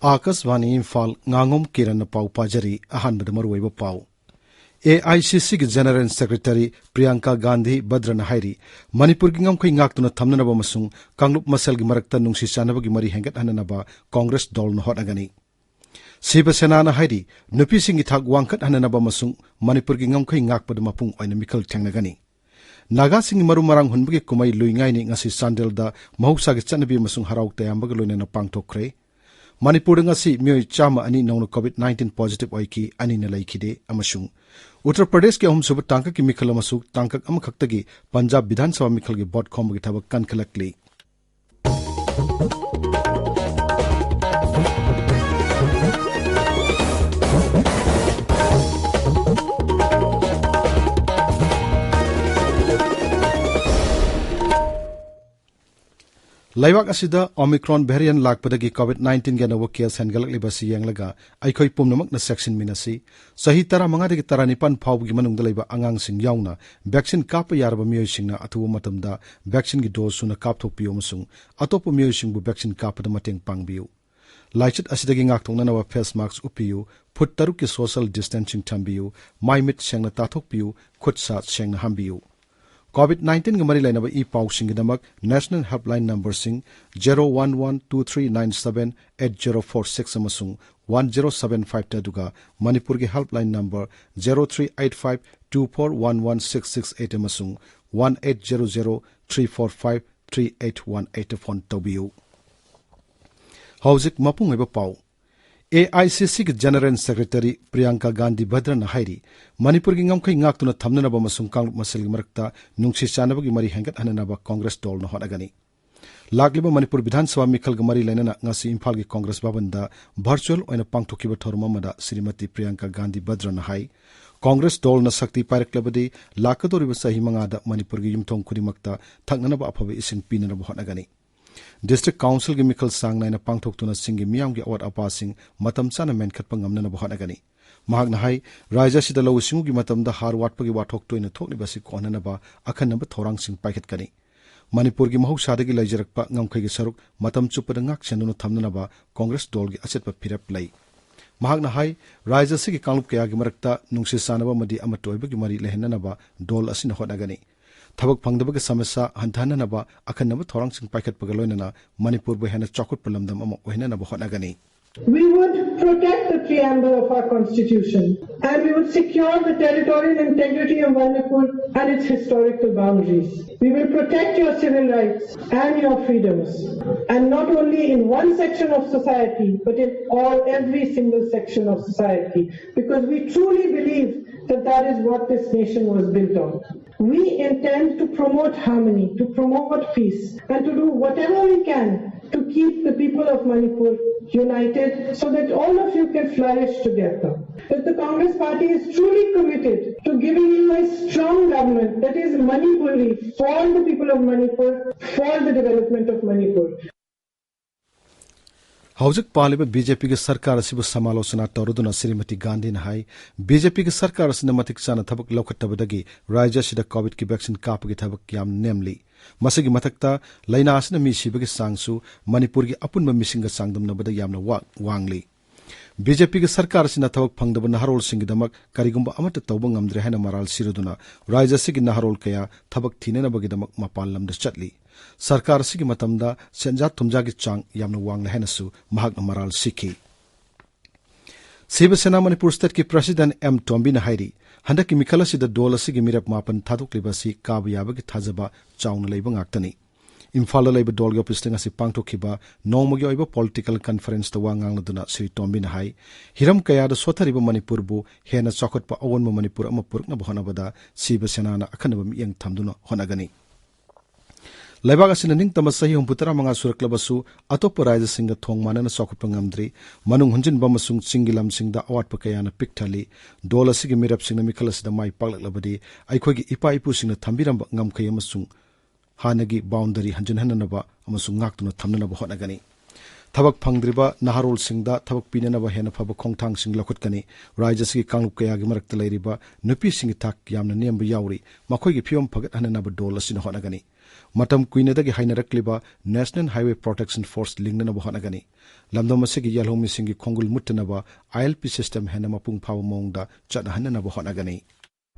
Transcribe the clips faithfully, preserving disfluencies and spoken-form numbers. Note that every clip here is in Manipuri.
ꯑꯥꯀꯥꯁꯕꯥꯅꯤ ꯏꯝꯐꯥꯜ, ꯉꯥꯉꯣꯝ ꯀꯤꯔꯟꯅ ꯄꯥꯎ ꯄꯥꯖꯔꯤ꯫ ꯑꯍꯥꯟꯕꯗ ꯃꯔꯨꯑꯣꯏꯕ ꯄꯥꯎ꯫ ꯑꯦ ꯑꯥꯏ ꯁꯤ ꯁꯤꯒꯤ General Secretary ꯄ꯭ꯔꯤꯌꯥꯡꯀꯥ ꯒꯥꯟꯙꯤ ꯚꯗ꯭ꯔꯅ ꯍꯥꯏꯔꯤ, ꯃꯅꯤꯄꯨꯔꯒꯤ ꯉꯝꯈꯩ ꯉꯥꯛꯇꯨꯅ ꯊꯝꯅꯅꯕ ꯑꯃꯁꯨꯡ ꯀꯥꯡꯂꯨꯞ ꯃꯁꯦꯜꯒꯤ ꯃꯔꯛꯇ ꯅꯨꯡꯁꯤ ꯆꯥꯟꯅꯕꯒꯤ ꯃꯔꯤ ꯍꯦꯟꯒꯠꯍꯟꯅꯅꯕ ꯀꯣꯡꯒ꯭ꯔꯦꯁ ꯗꯣꯜꯅ ꯍꯣꯠꯅꯒꯅꯤ꯫ ꯁꯤꯕ ꯁꯦꯅꯥꯅ ꯍꯥꯏꯔꯤ, ꯅꯨꯄꯤꯁꯤꯡꯒꯤ ꯊꯥꯛ ꯋꯥꯡꯈꯠꯍꯟꯅꯅꯕ ꯑꯃꯁꯨꯡ ꯃꯅꯤꯄꯨꯔꯒꯤ ꯉꯝꯈꯩ ꯉꯥꯛꯄꯗ ꯃꯄꯨꯡ ꯑꯣꯏꯅ ꯃꯤꯈꯜ ꯊꯦꯡꯅꯒꯅꯤ꯫ ꯅꯥꯒꯥꯁꯤꯡꯒꯤ ꯃꯔꯨ ꯃꯔꯥꯡ ꯍꯨꯟꯕꯒꯤ ꯀꯨꯝꯍꯩ ꯂꯨꯏꯉꯥꯏꯅꯤ ꯉꯁꯤ ꯆꯥꯟꯗꯦꯜꯗ ꯃꯍꯧꯁꯥꯒꯤ ꯆꯠꯅꯕꯤ ꯑꯃꯁꯨꯡ ꯍꯔꯥꯎ ꯇꯌꯥꯝꯕꯒ ꯂꯣꯏꯅꯅ ꯄꯥꯡꯊꯣꯛꯈ꯭ꯔꯦ꯫ ꯃꯅꯤꯄꯨꯔꯗ ꯉꯁꯤ ꯃꯤꯑꯣꯏ ꯆꯥꯝꯃ ꯑꯅꯤ ꯅꯧꯅ COVID nineteen positive ꯑꯣꯏꯈꯤ, ꯑꯅꯤꯅ ꯂꯩꯈꯤꯗꯦ꯫ ꯑꯃꯁꯨꯡ ꯎꯠꯇꯔ ꯄ꯭ꯔꯗꯦꯁꯀꯤ ꯑꯍꯨꯝꯁꯨꯕ ꯇꯥꯡꯀꯛꯀꯤ ꯃꯤꯈꯜ ꯑꯃꯁꯨ ꯇꯥꯡꯀꯛ ꯑꯃꯈꯛꯇꯒꯤ ꯄꯟꯖꯥꯕ ꯕꯤꯙꯥꯟ ꯁꯚꯥ ꯃꯤꯈꯜꯒꯤ ꯚꯣꯠ ꯈꯣꯝꯕꯒꯤ ꯊꯕꯛ ꯀꯟꯈꯠꯂꯛꯂꯤ꯫ ꯂꯩꯕꯥꯛ ꯑꯁꯤꯗ Omicron variant ꯂꯥꯛꯄꯗꯒꯤ COVID nineteenꯒꯤ ꯑꯅꯧꯕ case ꯍꯦꯟꯒꯠꯂꯛꯂꯤꯕ ꯑꯁꯤ ꯌꯦꯡꯂꯒ ꯑꯩꯈꯣꯏ ꯄꯨꯝꯅꯃꯛꯅ ꯆꯦꯛꯁꯤꯟꯃꯤꯟꯅꯁꯤ꯫ ꯆꯍꯤ ꯇꯔꯥꯃꯉꯥꯗꯒꯤ ꯇꯔꯥꯅꯤꯄꯥꯟ ꯐꯥꯎꯕꯒꯤ ꯃꯅꯨꯡꯗ ꯂꯩꯕ ꯑꯉꯥꯡꯁꯤꯡ ꯌꯥꯎꯅ vaccine ꯀꯥꯞꯄ ꯌꯥꯔꯕ ꯃꯤꯑꯣꯏꯁꯤꯡꯅ ꯑꯊꯨꯕ ꯃꯇꯝꯗ vaccineꯒꯤ doseꯁꯨꯅ ꯀꯥꯞꯊꯣꯛꯄꯤꯌꯨ ꯑꯃꯁꯨꯡ ꯑꯇꯣꯞꯄ ꯃꯤꯑꯣꯏꯁꯤꯡꯕꯨ vaccine ꯀꯥꯞꯄꯗ ꯃꯇꯦꯡ ꯄꯥꯡꯕꯤꯌꯨ꯫ ꯂꯥꯏꯆꯠ ꯑꯁꯤꯗꯒꯤ ꯉꯥꯛꯊꯣꯛꯅꯅꯕ face mask ꯎꯞꯄꯤꯌꯨ, ꯐꯨꯠ ꯇꯔꯨꯛꯀꯤ social distancing ꯊꯝꯕꯤꯌꯨ, ꯃꯥꯏ ꯃꯤꯠ ꯁꯦꯡꯅ ꯇꯥꯊꯣꯛꯄꯤꯌꯨ, ꯈꯨꯠ ꯁꯥ ꯁꯦꯡꯅ ꯍꯥꯝꯕꯤꯌꯨ꯫ COVID nineteenꯒ ꯃꯔꯤ ꯂꯩꯅꯕ E ꯄꯥꯎꯁꯤꯡꯒꯤꯗꯃꯛ National Helpline numberꯁꯤꯡ zero one one two three nine seven eight zero four six ꯑꯃꯁꯨꯡ one zero seven five ꯑꯗꯨꯒ ꯃꯅꯤꯄꯨꯔꯒꯤ helpline number zero three eight five two four one one six six eight ꯑꯃꯁꯨꯡ one eight zero zero three four five three eight one eight phone ꯇꯧꯕꯤꯌꯨ꯫ ꯍꯧꯖꯤꯛ ꯃꯄꯨꯡ ꯑꯣꯏꯕ ꯄꯥꯎ꯫ AICCꯒꯤ General Secretary ꯄ꯭ꯔꯤꯌꯥꯡꯀꯥ ꯒꯥꯟꯙꯤ ꯚꯗ꯭ꯔꯅ ꯍꯥꯏꯔꯤ, ꯃꯅꯤꯄꯨꯔꯒꯤ ꯉꯝꯈꯩ ꯉꯥꯛꯇꯨꯅ ꯊꯝꯅꯅꯕ ꯑꯃꯁꯨꯡ ꯀꯥꯡꯂꯨꯞ ꯃꯁꯦꯜꯒꯤ ꯃꯔꯛꯇ ꯅꯨꯡꯁꯤ ꯆꯥꯟꯅꯕꯒꯤ ꯃꯔꯤ ꯍꯦꯟꯒꯠꯍꯟꯅꯅꯕ ꯀꯣꯡꯒ꯭ꯔꯦꯁ ꯗꯣꯜꯅ ꯍꯣꯠꯅꯒꯅꯤ꯫ ꯂꯥꯛꯂꯤꯕ ꯃꯅꯤꯄꯨꯔ ꯕꯤꯙꯥꯟ ꯁꯚꯥ ꯃꯤꯈꯜꯒ ꯃꯔꯤ ꯂꯩꯅꯅ ꯉꯁꯤ ꯏꯝꯐꯥꯜꯒꯤ ꯀꯣꯡꯒ꯭ꯔꯦꯁ ꯚꯕꯟꯗ virtual ꯑꯣꯏꯅ ꯄꯥꯡꯊꯣꯛꯈꯤꯕ ꯊꯧꯔꯝ ꯑꯃꯗ ꯁ꯭ꯔꯤꯃꯇꯤ ꯄ꯭ꯔꯤꯌꯥꯡꯀꯥ ꯒꯥꯟꯙꯤ ꯚꯗ꯭ꯔꯅ ꯍꯥꯏ, ꯀꯣꯡꯒ꯭ꯔꯦꯁ ꯗꯣꯜꯅ ꯁꯛꯇꯤ ꯄꯥꯏꯔꯛꯂꯕꯗꯤ ꯂꯥꯛꯀꯗꯧꯔꯤꯕ ꯆꯍꯤ ꯃꯉꯥꯗ ꯃꯅꯤꯄꯨꯔꯒꯤ ꯌꯨꯝꯊꯣꯡ ꯈꯨꯗꯤꯡꯃꯛꯇ ꯊꯛꯅꯅꯕ ꯑꯐꯕ ꯏꯁꯤꯡ ꯄꯤꯅꯅꯕ ꯍꯣꯠꯅꯒꯅꯤ꯫ ꯗꯤꯁꯇ꯭ꯔꯤꯛ ꯀꯥꯎꯟꯁꯤꯜꯒꯤ ꯃꯤꯈꯜ ꯆꯥꯡ ꯅꯥꯏꯅ ꯄꯥꯡꯊꯣꯛꯇꯨꯅ ꯆꯤꯡꯒꯤ ꯃꯤꯌꯥꯝꯒꯤ ꯑꯋꯥꯠ ꯑꯄꯥꯁꯤꯡ ꯃꯇꯝ ꯆꯥꯅ ꯃꯦꯟꯈꯠꯄ ꯉꯝꯅꯅꯕ ꯍꯣꯠꯅꯒꯅꯤ꯫ ꯃꯍꯥꯛꯅ ꯍꯥꯏ, ꯔꯥꯖ꯭ꯌ ꯑꯁꯤꯗ ꯂꯧꯎ ꯁꯤꯡꯎꯒꯤ ꯃꯇꯝꯗ ꯍꯥꯔ ꯋꯥꯠꯄꯒꯤ ꯋꯥꯊꯣꯛ ꯇꯣꯏꯅ ꯊꯣꯛꯂꯤꯕ ꯑꯁꯤ ꯀꯣꯛꯍꯟꯅꯅꯕ ꯑꯈꯟꯅꯕ ꯊꯧꯔꯥꯡꯁꯤꯡ ꯄꯥꯏꯈꯠꯀꯅꯤ꯫ ꯃꯅꯤꯄꯨꯔꯒꯤ ꯃꯍꯧꯁꯥꯗꯒꯤ ꯂꯩꯖꯔꯛꯄ ꯉꯝꯈꯩꯒꯤ ꯁꯔꯨꯛ ꯃꯇꯝ ꯆꯨꯞꯄꯗ ꯉꯥꯛ ꯁꯦꯟꯗꯨꯅ ꯊꯝꯅꯅꯕ ꯀꯣꯡꯒ꯭ꯔꯦꯁ ꯗꯣꯜꯒꯤ ꯑꯆꯦꯠꯄ ꯐꯤꯔꯦꯞ ꯂꯩ꯫ ꯃꯍꯥꯛꯅ ꯍꯥꯏ, ꯔꯥꯖ꯭ꯌ ꯑꯁꯤꯒꯤ ꯀꯥꯡꯂꯨꯞ ꯀꯌꯥꯒꯤ ꯃꯔꯛꯇ ꯅꯨꯡꯁꯤ ꯆꯥꯟꯅꯕ ꯑꯃꯗꯤ ꯑꯃꯠꯇ ꯑꯣꯏꯕꯒꯤ ꯃꯔꯤ ꯂꯩꯍꯟꯅꯅꯕ ꯗꯣꯜ ꯑꯁꯤꯅ ꯍꯣꯠꯅꯒꯅꯤ꯫ ꯊꯕꯛ ꯐꯪꯗꯕꯒꯤ ꯁꯃꯁ꯭ꯌꯥ ꯍꯟꯊꯍꯟꯅꯅꯕ ꯑꯈꯟꯅꯕ ꯊꯧꯔꯥꯡꯁꯤꯡ ꯄꯥꯏꯈꯠꯄꯒ ꯂꯣꯏꯅꯅ ꯃꯅꯤꯄꯨꯔꯕꯨ ꯍꯦꯟꯅ ꯆꯥꯎꯈꯠꯄ ꯂꯝꯗꯝ ꯑꯃ ꯑꯣꯏꯍꯟꯅꯅꯕ ꯍꯣꯠꯅꯒꯅꯤ꯫ We would protect the preamble of our constitution and we would secure the territorial integrity of Manipur and its historical boundaries. We will protect your civil rights and your freedoms, and not only in one section of society, but in all, every single section of society, because we truly believe that that is what this nation was built on. We intend to promote harmony, to promote peace, and to do whatever we can to keep the people of Manipur united so that all of you can flourish together. That the Congress Party is truly committed to giving you a strong government that is Manipuri, for the people of Manipur, for the development of Manipur. ꯍꯧꯖꯤꯛ ꯄꯥꯜꯂꯤꯕ ꯕꯤ ꯖꯦ ꯄꯤꯒꯤ ꯁꯔꯀꯥꯔ ꯑꯁꯤꯕꯨ ꯁꯃꯥꯂꯣꯆꯅꯥ ꯇꯧꯔꯗꯨꯅ ꯁ꯭ꯔꯤꯃꯇꯤ ꯒꯥꯟꯙꯤꯅ ꯍꯥꯏ, ꯕꯤ ꯖꯦ ꯄꯤꯒꯤ ꯁꯔꯀꯥꯔ ꯑꯁꯤꯅ ꯃꯇꯤꯛ ꯆꯥꯅ ꯊꯕꯛ ꯂꯧꯈꯠꯇꯕꯗꯒꯤ ꯔꯥꯖ꯭ꯌ ꯑꯁꯤꯗ ꯀꯣꯚꯤꯗꯀꯤ ꯚꯦꯛꯁꯤꯟ ꯀꯥꯞꯄꯒꯤ ꯊꯕꯛ ꯌꯥꯝ ꯅꯦꯝꯂꯤ꯫ ꯃꯁꯤꯒꯤ ꯃꯊꯛꯇ ꯂꯥꯏꯅꯥ ꯑꯁꯤꯅ ꯃꯤ ꯁꯤꯕꯒꯤ ꯆꯥꯡꯁꯨ ꯃꯅꯤꯄꯨꯔꯒꯤ ꯑꯄꯨꯟꯕ ꯃꯤꯁꯤꯡꯒ ꯆꯥꯡꯗꯝꯅꯕꯗ ꯌꯥꯝꯅ ꯋꯥ-, ꯋꯥꯡꯂꯤ꯫ ꯕꯤ ꯖꯦ ꯄꯤꯒꯤ ꯁꯔꯀꯥꯔ ꯑꯁꯤꯅ ꯊꯕꯛ ꯐꯪꯗꯕ ꯅꯍꯥꯔꯣꯜꯁꯤꯡꯒꯤꯗꯃꯛ ꯀꯔꯤꯒꯨꯝꯕ ꯑꯃꯠꯇ ꯇꯧꯕ ꯉꯝꯗ꯭ꯔꯦ ꯍꯥꯏꯅ ꯃꯔꯥꯜ ꯁꯤꯔꯗꯨꯅ ꯔꯥꯖ꯭ꯌ ꯑꯁꯤꯒꯤ ꯅꯍꯥꯔꯣꯜ ꯀꯌꯥ ꯊꯕꯛ ꯊꯤꯅꯅꯕꯒꯤꯗꯃꯛ ꯃꯄꯥꯟ ꯂꯝꯗ ꯆꯠꯂꯤ꯫ ꯁꯔꯀꯥꯔ ꯑꯁꯤꯒꯤ ꯃꯇꯝꯗ ꯁꯦꯟꯖꯥ ꯊꯨꯝꯖꯥꯒꯤ ꯆꯥꯡ ꯌꯥꯝꯅ ꯋꯥꯡꯂꯦ ꯍꯥꯏꯅꯁꯨ ꯃꯍꯥꯛꯅ ꯃꯔꯥꯜ ꯁꯤꯈꯤ꯫ ꯁꯤꯕ ꯁꯦꯅꯥ ꯃꯅꯤꯄꯨꯔ ꯁ꯭ꯇꯦꯠꯀꯤ ꯄ꯭ꯔꯁꯤꯗꯦꯟꯠ ꯑꯦꯝ ꯇꯣꯝꯕꯤꯅ ꯍꯥꯏꯔꯤ, ꯍꯟꯗꯛꯀꯤ ꯃꯤꯈꯜ ꯑꯁꯤꯗ ꯗꯣꯜ ꯑꯁꯤꯒꯤ ꯃꯤꯔꯦꯞ ꯃꯥꯄꯟ ꯊꯥꯗꯣꯛꯂꯤꯕ ꯑꯁꯤ ꯀꯥꯕ ꯌꯥꯕꯒꯤ ꯊꯥꯖꯕ ꯆꯥꯎꯅ ꯂꯩꯕ ꯉꯥꯛꯇꯅꯤ꯫ ꯏꯝꯐꯥꯜꯗ ꯂꯩꯕ ꯗꯣꯜꯒꯤ ꯑꯣꯐꯤꯁꯇ ꯉꯁꯤ ꯄꯥꯡꯊꯣꯛꯈꯤꯕ ꯅꯣꯡꯃꯒꯤ ꯑꯣꯏꯕ ꯄꯣꯂꯤꯇꯤꯀꯦꯜ ꯀꯟꯐꯔꯦꯟꯁꯇ ꯋꯥ ꯉꯥꯡꯂꯗꯨꯅ ꯁ꯭ꯔꯤ ꯇꯣꯝꯕꯤꯅ ꯍꯥꯏ, ꯍꯤꯔꯝ ꯀꯌꯥꯗ ꯁꯣꯠꯊꯔꯤꯕ ꯃꯅꯤꯄꯨꯔꯕꯨ ꯍꯦꯟꯅ ꯆꯥꯎꯈꯠꯄ ꯑꯑꯣꯟꯕ ꯃꯅꯤꯄꯨꯔ ꯑꯃ ꯄꯨꯔꯛꯅꯕ ꯍꯣꯠꯅꯕꯗ ꯁꯤꯕ ꯁꯦꯅꯥꯅ ꯑꯈꯟꯅꯕ ꯃꯤꯠꯌꯦꯡ ꯊꯝꯗꯨꯅ ꯍꯣꯠꯅꯒꯅꯤ꯫ ꯂꯩꯕꯥꯛ ꯑꯁꯤꯅ ꯅꯤꯡꯇꯝꯕ ꯆꯍꯤ ꯍꯨꯝꯐꯨꯇꯔꯥ ꯃꯉꯥ ꯁꯨꯔꯛꯂꯕꯁꯨ ꯑꯇꯣꯞꯄ ꯔꯥꯖ꯭ꯌꯁꯤꯡꯒ ꯊꯣꯡ ꯃꯥꯟꯅꯅ ꯆꯥꯎꯈꯠꯄ ꯉꯝꯗ꯭ꯔꯤ꯫ ꯃꯅꯨꯡ ꯍꯨꯟꯖꯤꯟꯕ ꯑꯃꯁꯨꯡ ꯆꯤꯡꯒꯤ ꯂꯝꯁꯤꯡꯗ ꯑꯋꯥꯠꯄ ꯀꯌꯥꯅ ꯄꯤꯛ ꯊꯜꯂꯤ꯫ ꯗꯣꯜ ꯑꯁꯤꯒꯤ ꯃꯤꯔꯦꯞꯁꯤꯡꯅ ꯃꯤꯈꯜ ꯑꯁꯤꯗ ꯃꯥꯏ ꯄꯥꯛꯂꯛꯂꯕꯗꯤ ꯑꯩꯈꯣꯏꯒꯤ ꯏꯄꯥ ꯏꯄꯨꯁꯤꯡꯅ ꯊꯝꯕꯤꯔꯝꯕ ꯉꯝꯈꯩ ꯑꯃꯁꯨꯡ ꯍꯥꯟꯅꯒꯤ ꯕꯥꯎꯟꯗꯔꯤ ꯍꯟꯖꯤꯟꯍꯟꯅꯅꯕ ꯑꯃꯁꯨꯡ ꯉꯥꯛꯇꯨꯅ ꯊꯝꯅꯅꯕ ꯍꯣꯠꯅꯒꯅꯤ꯫ ꯊꯕꯛ ꯐꯪꯗ꯭ꯔꯤꯕ ꯅꯍꯥꯔꯣꯜꯁꯤꯡꯗ ꯊꯕꯛ ꯄꯤꯅꯅꯕ ꯍꯦꯟꯅ ꯐꯕ ꯈꯣꯡꯊꯥꯡꯁꯤꯡ ꯂꯧꯈꯠꯀꯅꯤ꯫ ꯔꯥꯖ꯭ꯌ ꯑꯁꯤꯒꯤ ꯀꯥꯡꯂꯨꯞ ꯀꯌꯥꯒꯤ ꯃꯔꯛꯇ ꯂꯩꯔꯤꯕ ꯅꯨꯄꯤꯁꯤꯡꯒꯤ ꯊꯥꯛ ꯌꯥꯝꯅ ꯅꯦꯝꯕ ꯌꯥꯎꯔꯤ꯫ ꯃꯈꯣꯏꯒꯤ ꯐꯤꯕꯝ ꯐꯒꯠꯍꯟꯅꯅꯕ ꯗꯣꯜ ꯑꯁꯤꯅ ꯍꯣꯠꯅꯒꯅꯤ꯫ ꯃꯇꯝ ꯀꯨꯏꯅꯗꯒꯤ ꯍꯥꯏꯅꯔꯛꯂꯤꯕ National Highway Protection Force ꯂꯤꯡꯅꯅꯕ ꯍꯣꯠꯅꯒꯅꯤ꯫ ꯂꯝꯗꯝ ꯑꯁꯤꯒꯤ ꯌꯦꯜꯍꯧꯃꯤꯁꯤꯡꯒꯤ ꯈꯣꯡꯒꯨꯜ ꯃꯨꯠꯇꯅꯕ I L P system ꯍꯦꯟꯅ ꯃꯄꯨꯡ ꯐꯥꯕ ꯃꯑꯣꯡꯗ ꯆꯠꯅꯍꯟꯅꯅꯕ ꯍꯣꯠꯅꯒꯅꯤ꯫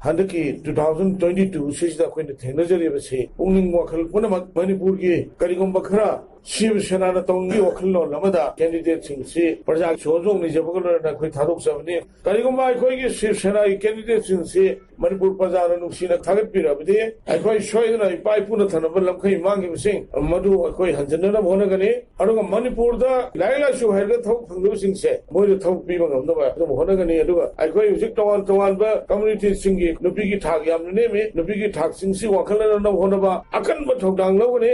ꯍꯟꯗꯛꯀꯤ two thousand twenty-two ꯁꯤꯁꯤꯗ ꯑꯩꯈꯣꯏꯅ ꯊꯦꯡꯅꯖꯔꯤꯕꯁꯤ ꯄꯨꯛꯅꯤꯡ ꯋꯥꯈꯜ ꯄꯨꯝꯅꯃꯛ ꯃꯅꯤꯄꯨꯔꯒꯤ ꯀꯔꯤꯒꯨꯝꯕ ꯈꯔ ꯁꯤꯕ ꯁꯦꯅꯥꯅ ꯇꯧꯅꯤꯡꯕꯒꯤ ꯋꯥꯈꯜꯂꯣꯟ ꯑꯃꯗ candidateꯁꯤꯡꯁꯤ ꯄ꯭ꯔꯖꯥꯒꯤ ꯁꯣꯔ ꯍꯣꯡꯅꯤꯖꯕꯒ ꯂꯣꯏꯅꯅ ꯑꯩꯈꯣꯏ ꯊꯥꯗꯣꯛꯆꯕꯅꯤ꯫ ꯀꯔꯤꯒꯨꯝꯕ ꯑꯩꯈꯣꯏꯒꯤ ꯁꯤꯕ ꯁꯦꯅꯥꯒꯤ candidateꯁꯤꯡꯁꯤ ꯃꯅꯤꯄꯨꯔ ꯄ꯭ꯔꯖꯥꯅ ꯅꯨꯡꯁꯤꯅ ꯊꯥꯒꯠꯄꯤꯔꯕꯗꯤ ꯑꯩꯈꯣꯏ ꯁꯣꯏꯗꯅ ꯏꯄꯥ ꯏꯄꯨꯅ ꯊꯝꯂꯝꯕ ꯂꯝꯈꯩ ꯃꯥꯡꯈꯤꯕꯁꯤꯡ ꯃꯗꯨ ꯑꯩꯈꯣꯏ ꯍꯟꯖꯤꯟꯅꯅꯕ ꯍꯣꯠꯅꯒꯅꯤ꯫ ꯑꯗꯨꯒ ꯃꯅꯤꯄꯨꯔꯗ ꯂꯥꯏꯔꯤꯛ ꯂꯥꯏꯁꯨ ꯍꯩꯔꯒ ꯊꯕꯛ ꯐꯪꯗꯕꯁꯤꯡꯁꯦ ꯃꯣꯏꯗ ꯊꯕꯛ ꯄꯤꯕ ꯉꯝꯅꯕ ꯑꯗꯨꯝ ꯍꯣꯠꯅꯒꯅꯤ꯫ ꯑꯗꯨꯒ ꯑꯩꯈꯣꯏ ꯍꯧꯖꯤꯛ ꯇꯣꯉꯥꯟ ꯇꯣꯉꯥꯟꯕ communityꯁꯤꯡꯒꯤ ꯅꯨꯄꯤꯒꯤ ꯊꯥꯛ ꯌꯥꯝꯅ ꯅꯦꯝꯃꯤ꯫ ꯅꯨꯄꯤꯒꯤ ꯊꯥꯛꯁꯤꯡꯁꯤ ꯋꯥꯡꯈꯠꯅꯅꯕ ꯍꯣꯠꯅꯕ ꯑꯀꯟꯕ ꯊꯧꯗꯥꯡ ꯂꯧꯒꯅꯤ꯫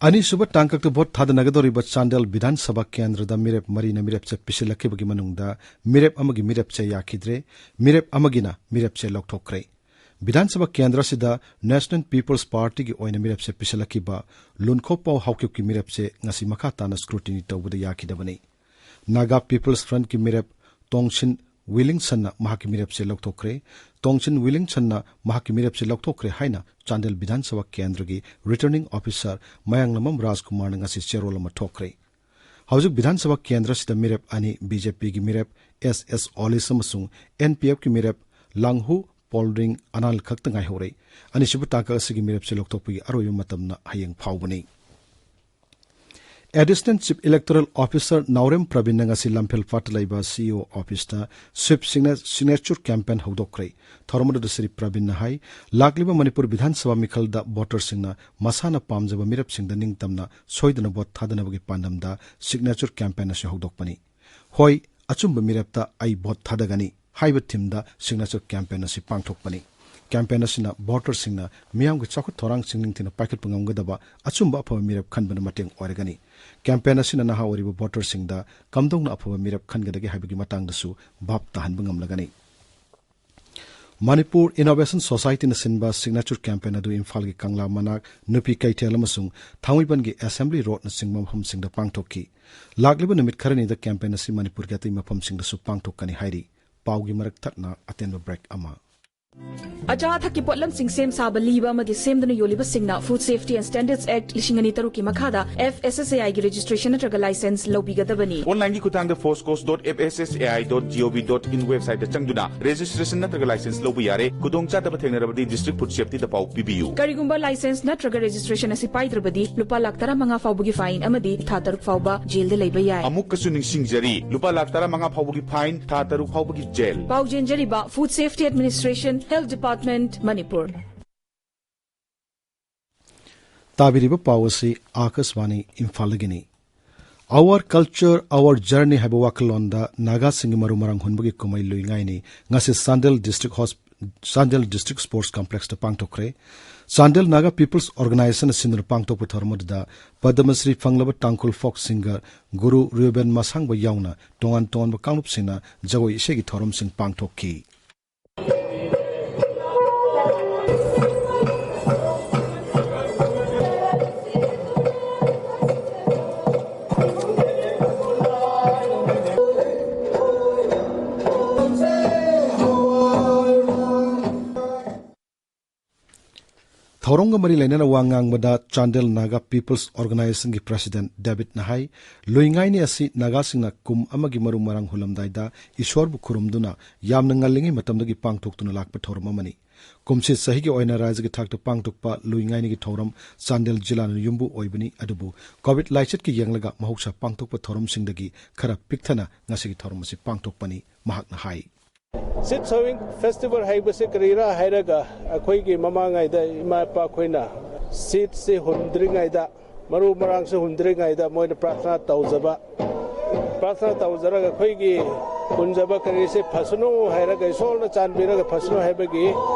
ꯑꯅꯤꯁꯨꯕ ꯇꯥꯡꯀꯛꯇ ꯚꯣꯠ ꯊꯥꯗꯅꯒꯗꯧꯔꯤꯕ ꯆꯥꯟꯗꯦꯜ ꯕꯤꯙꯥꯟ ꯁꯚꯥ ꯀꯦꯟꯗ꯭ꯔꯗ ꯃꯤꯔꯦꯞ ꯃꯔꯤꯅ ꯃꯤꯔꯦꯞꯆꯦ ꯄꯤꯁꯤꯜꯂꯛꯈꯤꯕꯒꯤ ꯃꯅꯨꯡꯗ ꯃꯤꯔꯦꯞ ꯑꯃꯒꯤ ꯃꯤꯔꯦꯞꯆꯦ ꯌꯥꯈꯤꯗ꯭ꯔꯦ꯫ ꯃꯤꯔꯦꯞ ꯑꯃꯒꯤꯅ ꯃꯤꯔꯦꯞꯆꯦ ꯂꯧꯊꯣꯛꯈ꯭ꯔꯦ꯫ ꯕꯤꯙꯥꯟ ꯁꯚꯥ ꯀꯦꯟꯗ꯭ꯔ ꯑꯁꯤꯗ National People's Partyꯒꯤ ꯑꯣꯏꯅ ꯃꯤꯔꯦꯞꯆꯦ ꯄꯤꯁꯤꯜꯂꯛꯈꯤꯕ ꯂꯨꯟꯈꯣꯄꯥꯎ ꯍꯥꯎꯀꯤꯞꯀꯤ ꯃꯤꯔꯦꯞꯆꯦ ꯉꯁꯤ ꯃꯈꯥ ꯇꯥꯅ scrutiny ꯇꯧꯕꯗ ꯌꯥꯈꯤꯗꯕꯅꯤ꯫ Naga People's Frontꯀꯤ ꯃꯤꯔꯦꯞ ꯇꯣꯡꯁꯤꯟ ꯋꯤꯂꯤꯡꯁꯟꯅ ꯃꯍꯥꯛꯀꯤ ꯃꯤꯔꯦꯞꯆꯦ ꯂꯧꯊꯣꯛꯈ꯭ꯔꯦ꯫ ꯇꯣꯡꯁꯤꯟ ꯋꯤꯂꯤꯡꯁꯟꯅ ꯃꯍꯥꯛꯀꯤ ꯃꯤꯔꯦꯞꯆꯦ ꯂꯧꯊꯣꯛꯈ꯭ꯔꯦ ꯍꯥꯏꯅ ꯆꯥꯟꯗꯦꯜ ꯕꯤꯙꯥꯟ ꯁꯚꯥ ꯀꯦꯟꯗ꯭ꯔꯒꯤ Returning Officer ꯃꯌꯥꯡꯂꯝꯕꯝ ꯔꯥꯖꯀꯨꯃꯥꯔꯅ ꯉꯁꯤ ꯆꯦꯔꯣꯜ ꯑꯃ ꯊꯣꯛꯈ꯭ꯔꯦ꯫ ꯍꯧꯖꯤꯛ ꯕꯤꯙꯥꯟ ꯁꯚꯥ ꯀꯦꯟꯗ꯭ꯔ ꯑꯁꯤꯗ ꯃꯤꯔꯦꯞ ꯑꯅꯤ, BJPꯒꯤ ꯃꯤꯔꯦꯞ S S Olis ꯑꯃꯁꯨꯡ NPFꯀꯤ ꯃꯤꯔꯦꯞ ꯂꯥꯡꯍꯨ ꯄꯣꯜꯗ꯭ꯔꯤꯡ ꯑꯅꯥꯜ ꯈꯛꯇ ꯉꯥꯏꯍꯧꯔꯦ꯫ ꯑꯅꯤꯁꯨꯕ ꯇꯥꯡꯀꯛ ꯑꯁꯤꯒꯤ ꯃꯤꯔꯦꯞꯆꯦ ꯂꯧꯊꯣꯛꯄꯒꯤ ꯑꯔꯣꯏꯕ ꯃꯇꯝꯅ ꯍꯌꯦꯡ ꯐꯥꯎꯕꯅꯤ꯫ Additional Chief Electoral Officer ꯅꯥꯎꯔꯦꯝ ꯄ꯭ꯔꯕꯤꯟꯅ ꯉꯁꯤ ꯂꯝꯐꯦꯜ ꯄꯥꯠꯇ ꯂꯩꯕ CEO officeꯇ Sweep Signa-, Signature Campaign ꯍꯧꯗꯣꯛꯈ꯭ꯔꯦ꯫ ꯊꯧꯔꯝ ꯑꯗꯨꯗ ꯁ꯭ꯔꯤ ꯄ꯭ꯔꯕꯤꯟꯅ ꯍꯥꯏ, ꯂꯥꯛꯂꯤꯕ ꯃꯅꯤꯄꯨꯔ ꯕꯤꯙꯥꯟ ꯁꯚꯥ ꯃꯤꯈꯜꯗ voterꯁꯤꯡꯅ ꯃꯁꯥꯅ ꯄꯥꯝꯖꯕ ꯃꯤꯔꯦꯞꯁꯤꯡꯗ ꯅꯤꯡꯇꯝꯅ ꯁꯣꯏꯗꯅ vote ꯊꯥꯗꯅꯕꯒꯤ ꯄꯥꯟꯗꯝꯗ Signature Campaign ꯑꯁꯤ ꯍꯧꯗꯣꯛꯄꯅꯤ꯫ ꯍꯣꯏ, ꯑꯆꯨꯝꯕ ꯃꯤꯔꯦꯞꯇ ꯑꯩ vote ꯊꯥꯗꯒꯅꯤ ꯍꯥꯏꯕ themeꯗ Signature Campaign ꯑꯁꯤ ꯄꯥꯡꯊꯣꯛꯄꯅꯤ꯫ Campaign ꯑꯁꯤꯅ voterꯁꯤꯡꯅ ꯃꯤꯌꯥꯝꯒꯤ ꯆꯥꯎꯈꯠ ꯊꯧꯔꯥꯡꯁꯤꯡ ꯅꯤꯡꯊꯤꯅ ꯄꯥꯏꯈꯠꯄ ꯉꯝꯒꯗꯕ ꯑꯆꯨꯝꯕ ꯑꯐꯕ ꯃꯤꯔꯦꯞ ꯈꯟꯕꯗ ꯃꯇꯦꯡ ꯑꯣꯏꯔꯒꯅꯤ꯫ Campaign ꯑꯁꯤꯅ ꯅꯍꯥ ꯑꯣꯏꯔꯤꯕ voterꯁꯤꯡꯗ ꯀꯝꯗꯧꯅ ꯑꯐꯕ ꯃꯤꯔꯦꯞ ꯈꯟꯒꯗꯒꯦ ꯍꯥꯏꯕꯒꯤ ꯃꯇꯥꯡꯗꯁꯨ ꯚꯥꯞ ꯇꯥꯍꯟꯕ ꯉꯝꯂꯒꯅꯤ꯫ ꯃꯅꯤꯄꯨꯔ ꯏꯅꯣꯚꯦꯁꯟ ꯁꯣꯁꯥꯏꯇꯤꯅ ꯁꯤꯟꯕ ꯁꯤꯒꯅꯦꯆꯔ ꯀꯦꯝꯄꯦꯟ ꯑꯗꯨ ꯏꯝꯐꯥꯜꯒꯤ ꯀꯪꯂꯥ ꯃꯅꯥꯛ, ꯅꯨꯄꯤ ꯀꯩꯊꯦꯜ ꯑꯃꯁꯨꯡ ꯊꯥꯡꯃꯩꯕꯟꯒꯤ ꯑꯦꯁꯦꯝꯕ꯭ꯂꯤ ꯔꯣꯗꯅꯆꯤꯡꯕ ꯃꯐꯝꯁꯤꯡꯗ ꯄꯥꯡꯊꯣꯛꯈꯤ꯫ ꯂꯥꯛꯂꯤꯕ ꯅꯨꯃꯤꯠ ꯈꯔꯅꯤꯗ ꯀꯦꯝꯄꯦꯟ ꯑꯁꯤ ꯃꯅꯤꯄꯨꯔꯒꯤ ꯑꯇꯩ ꯃꯐꯝꯁꯤꯡꯗꯁꯨ ꯄꯥꯡꯊꯣꯛꯀꯅꯤ ꯍꯥꯏꯔꯤ꯫ ꯄꯥꯎꯒꯤ ꯃꯔꯛ ꯊꯠꯅ ꯑꯇꯦꯟꯕ ꯕ꯭ꯔꯦꯛ ꯑꯃ꯫ ꯑꯆꯥ ꯑꯊꯛꯀꯤ ꯄꯣꯠꯂꯝꯁꯤꯡ ꯁꯦꯝ ꯁꯥꯕ, ꯂꯤꯕ ꯑꯃꯗꯤ ꯁꯦꯝꯗꯨꯅ ꯌꯣꯜꯂꯤꯕꯁꯤꯡꯅ Food Safety and Standards Act ꯂꯤꯁꯤꯡ ꯑꯅꯤ ꯇꯔꯨꯛꯀꯤ ꯃꯈꯥꯗ F S S A I ꯒꯤ ꯔꯦꯖꯤꯁꯇ꯭ꯔꯦꯁꯟ ꯅꯠꯇ꯭ꯔꯒ ꯂꯥꯏꯁꯦꯟꯁ ꯂꯧꯕꯤꯒꯗꯕꯅꯤ꯫ ꯑꯣꯟꯂꯥꯏꯟꯒꯤ ꯈꯨꯠꯊꯥꯡꯗ foscos dot F S S A I dot gov dot in ꯋꯦꯕꯁꯥꯏꯠꯇ ꯆꯪꯗꯨꯅ ꯔꯦꯖꯤꯁꯇ꯭ꯔꯦꯁꯟ ꯅꯠꯇ꯭ꯔꯒ ꯂꯥꯏꯁꯦꯟꯁ ꯂꯧꯕ ꯌꯥꯔꯦ꯫ ꯈꯨꯗꯣꯡꯆꯥꯗꯕ ꯊꯦꯡꯅꯔꯕꯗꯤ ꯗꯤꯁꯇ꯭ꯔꯤꯛ ꯐꯨꯗ ꯁꯦꯐꯇꯤꯗ ꯄꯥꯎ ꯄꯤꯕꯤꯌꯨ꯫ ꯀꯔꯤꯒꯨꯝꯕ ꯂꯥꯏꯁꯦꯟꯁ ꯅꯠꯇ꯭ꯔꯒ ꯔꯦꯖꯤꯁꯇ꯭ꯔꯦꯁꯟ ꯑꯁꯤ ꯄꯥꯏꯗ꯭ꯔꯕꯗꯤ ꯂꯨꯄꯥ ꯂꯥꯈ ꯇꯔꯥꯃꯉꯥ ꯐꯥꯎꯕꯒꯤ ꯐꯥꯏꯟ ꯑꯃꯗꯤ ꯊꯥ ꯇꯔꯨꯛ ꯐꯥꯎꯕ ꯖꯦꯜꯗ ꯂꯩꯕ ꯌꯥꯏ꯫ ꯑꯃꯨꯛꯀꯁꯨ ꯅꯤꯡꯁꯤꯡꯖꯔꯤ, ꯂꯨꯄꯥ ꯂꯥꯈ ꯇꯔꯥꯃꯉꯥ ꯐꯥꯎꯕꯒꯤ ꯐꯥꯏꯟ, ꯊꯥ ꯇꯔꯨꯛ ꯐꯥꯎꯕꯒꯤ ꯖꯦꯜ꯫ ꯄꯥꯎ ꯆꯦꯟꯖꯔꯤꯕ Food Safety Administration, Health Department, Manipur. ꯇꯥꯕꯤꯔꯤꯕ ꯄꯥꯎ ꯑꯁꯤ ꯑꯥꯀꯥꯁꯕꯥꯅꯤ ꯏꯝꯐꯥꯜꯗꯒꯤꯅꯤ꯫ Our Culture, Our Journey ꯍꯥꯏꯕ ꯋꯥꯈꯜꯂꯣꯟꯗ ꯅꯥꯒꯥꯁꯤꯡꯒꯤ ꯃꯔꯨ ꯃꯔꯥꯡ ꯍꯨꯟꯕꯒꯤ ꯀꯨꯝꯍꯩ ꯂꯨꯏꯉꯥꯏꯅꯤ ꯉꯁꯤ ꯆꯥꯟꯗꯦꯜ ꯗꯤꯁꯇ꯭ꯔꯤꯛ ꯍꯣꯁ-, ꯆꯥꯟꯗꯦꯜ ꯗꯤꯁꯇ꯭ꯔꯤꯛ ꯁ꯭ꯄꯣꯔꯠꯁ ꯀꯝꯄ꯭ꯂꯦꯛꯁꯇ ꯄꯥꯡꯊꯣꯛꯈ꯭ꯔꯦ꯫ ꯆꯥꯟꯗꯦꯜ ꯅꯥꯒꯥ ꯄꯤꯄꯜꯁ ꯑꯣꯔꯒꯅꯥꯏꯖꯦꯁꯟꯅ ꯁꯤꯟꯗꯨꯅ ꯄꯥꯡꯊꯣꯛꯄ ꯊꯧꯔꯝ ꯑꯗꯨꯗ ꯄꯗꯃꯁ꯭ꯔꯤ ꯐꯪꯂꯕ ꯇꯥꯡꯈꯨꯜ ꯐꯣꯛ ꯁꯤꯡꯒꯔ ꯒꯨꯔꯨ ꯔꯤꯌꯣꯕꯦꯟ ꯃꯁꯥꯡꯕ ꯌꯥꯎꯅ ꯇꯣꯉꯥꯟ ꯇꯣꯉꯥꯟꯕ ꯀꯥꯡꯂꯨꯞꯁꯤꯡꯅ ꯖꯒꯣꯏ ꯏꯁꯩꯒꯤ ꯊꯧꯔꯝꯁꯤꯡ ꯄꯥꯡꯊꯣꯛꯈꯤ꯫ ꯊꯧꯔꯝꯒ ꯃꯔꯤ ꯂꯩꯅꯅ ꯋꯥ ꯉꯥꯡꯕꯗ ꯆꯥꯟꯗꯦꯜ ꯅꯥꯒꯥ ꯄꯤꯄꯜꯁ ꯑꯣꯔꯒꯅꯥꯏꯖꯦꯁꯟꯒꯤ ꯄ꯭ꯔꯁꯤꯗꯦꯟꯠ ꯗꯦꯕꯤꯠꯅ ꯍꯥꯏ, ꯂꯨꯏꯉꯥꯏꯅꯤ ꯑꯁꯤ ꯅꯥꯒꯥꯁꯤꯡꯅ ꯀꯨꯝ ꯑꯃꯒꯤ ꯃꯔꯨ ꯃꯔꯥꯡ ꯍꯨꯜꯂꯝꯗꯥꯏꯗ ꯏꯁꯣꯔꯕꯨ ꯈꯨꯔꯨꯝꯗꯨꯅ ꯌꯥꯝꯅ ꯉꯜꯂꯤꯉꯩ ꯃꯇꯝꯗꯒꯤ ꯄꯥꯡꯊꯣꯛꯇꯨꯅ ꯂꯥꯛꯄ ꯊꯧꯔꯝ ꯑꯃꯅꯤ꯫ ꯀꯨꯝꯁꯤ ꯆꯍꯤꯒꯤ ꯑꯣꯏꯅ ꯔꯥꯖ꯭ꯌꯒꯤ ꯊꯥꯛꯇ ꯄꯥꯡꯊꯣꯛꯄ ꯂꯨꯏꯉꯥꯏꯅꯤꯒꯤ ꯊꯧꯔꯝ ꯆꯥꯟꯗꯦꯜ ꯖꯤꯂꯥꯅ ꯌꯨꯝꯕꯨ ꯑꯣꯏꯕꯅꯤ, ꯑꯗꯨꯕꯨ ꯀꯣꯚꯤꯗ ꯂꯥꯏꯆꯠꯀꯤ ꯌꯦꯡꯂꯒ ꯃꯍꯧꯁꯥ ꯄꯥꯡꯊꯣꯛꯄ ꯊꯧꯔꯝꯁꯤꯡꯗꯒꯤ ꯈꯔ ꯄꯤꯛꯊꯅ ꯉꯁꯤꯒꯤ ꯊꯧꯔꯝ ꯑꯁꯤ ꯄꯥꯡꯊꯣꯛꯄꯅꯤ꯫ ꯃꯍꯥꯛꯅ ꯍꯥꯏ꯫ Seed sowing festival ꯍꯥꯏꯕꯁꯤ ꯀꯔꯤꯔꯥ ꯍꯥꯏꯔꯒ, ꯑꯩꯈꯣꯏꯒꯤ ꯃꯃꯥꯡꯉꯩꯗ ꯏꯃꯥ ꯏꯄꯥ ꯑꯩꯈꯣꯏꯅ ꯁꯤꯗꯁꯤ ꯍꯨꯟꯗ꯭ꯔꯤꯉꯩꯗ, ꯃꯔꯨ ꯃꯔꯥꯡꯁꯤ ꯍꯨꯟꯗ꯭ꯔꯤꯉꯩꯗ ꯃꯣꯏꯅ ꯄ꯭ꯔꯥꯊꯅꯥ ꯇꯧꯖꯕ꯫ ꯄ꯭ꯔꯥꯊꯅꯥ ꯇꯧꯖꯔꯒ ꯑꯩꯈꯣꯏꯒꯤ ꯍꯨꯟꯖꯕ ꯀꯔꯤꯁꯦ ꯐꯁꯅꯨ ꯍꯥꯏꯔꯒ, ꯏꯁꯣꯔꯅ ꯆꯥꯟꯕꯤꯔꯒ ꯐꯁꯅꯨ ꯍꯥꯏꯕꯒꯤ